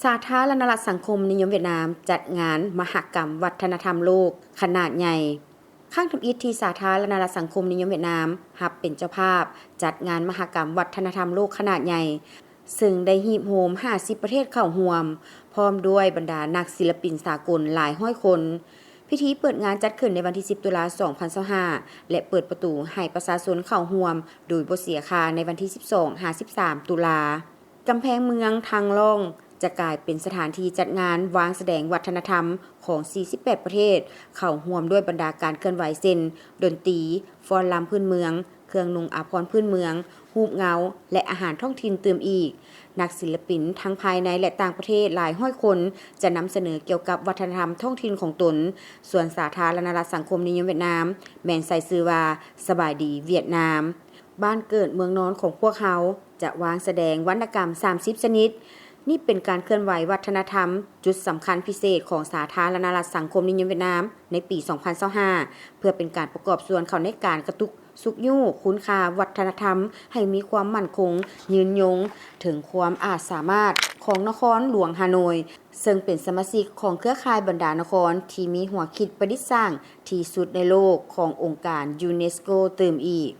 ສາທາລະນະລັດສັງຄົມນິຍົມຫວຽດນາມ ຈັດງານມະຫະກຳວັດທະນະທຳໂລກຂະໜາດໃຫຍ່. ຄັ້ງທຳອິດທີ່ສາທາລະນະລັດສັງຄົມນິຍົມຫວຽດນາມ ຮັບເປັນເຈົ້າພາບຈັດງານມະຫະກຳວັດທະນະທຳໂລກຂະໜາດໃຫຍ່ ເຊິ່ງໄດ້ຮີບໂຮມຫ້າສິບປະເທດເຂົ້າຮ່ວມ ພ້ອມດ້ວຍບັນດານັກສິລະປິນສາກົນຫຼາຍຮ້ອຍຄົນ. ພິທີເປີດງານຈັດຂຶ້ນໃນວັນທີສິບ ຕຸລາ ສອງພັນຊາວຫ້າ ແລະ ເປີດປະຕູໃຫ້ປະຊາຊົນເຂົ້າຮ່ວມໂດຍບໍ່ເສຍຄ່າໃນວັນທີສິບສອງ ຫາ ສິບສາມ ຕຸລາ. ກຳແພງເມືອງທາງລ່ອງຈະກາຍເປັນສະຖານທີ່ຈັດງານວາງສະແດງວັດທະນະທຳຂອງສີ່ສິບແປດປະເທດ ເຂົ້າຮ່ວມດ້ວຍບັນດາການເຄື່ອນໄຫວເຊັ່ນ ດົນຕີ, ຟ້ອນລຳພື້ນເມືອງ, ເຄື່ອງນຸ່ງອາພອນພື້ນເມືອງ, ຮູບເງົາ ແລະ ອາຫານທ້ອງຖິ່ນຕື່ມອີກ. ນັກສິລະປິນທັງພາຍໃນ ແລະ ຕ່າງປະເທດຫຼາຍຮ້ອຍຄົນ ຈະນຳສະເໜີກ່ຽວກັບວັດທະນະທຳທ້ອງຖິ່ນຂອງຕົນ. ສ່ວນສາທາລະນະລັດສັງຄົມນິຍົມຫວຽດນາມ ແມ່ນໃສ່ຊື່ວ່າ ສະບາຍດີຫວຽດນາມ, ບ້ານເກີດເມືອງນອນຂອງພວກເຮົາ ຈະວາງສະແດງວັນນະກຳສາມສິບຊະນິດ. ນີ້ເປັນການເຄື່ອນໄຫວວັດທະນະທຳຈຸດສຳຄັນພິເສດຂອງສາທາລະນະລັດສັງຄົມນິຍົມຫວຽດນາມໃນປີສອງພັນຊາວຫ້າ ເພື່ອເປັນການປະກອບສ່ວນເຂົ້າໃນການກະຕຸກຊຸກຍູ້ຄຸນຄ່າວັດທະນະທຳໃຫ້ມີຄວາມໝັ້ນຄົງ, ຍືນຍົງ, ເຖິງຄວາມອາດສາມາດຂອງນະຄອນຫຼວງຮ່າໂນ້ຍ ເຊິ່ງເປັນສະມາຊິກຂອງເຄືອຂ່າຍບັນດານະຄອນທີ່ມີຫົວຄິດປະດິດສ້າງທີ່ສຸດໃນໂລກຂອງອົງການຢູເນສໂກຕື່ມອີກ.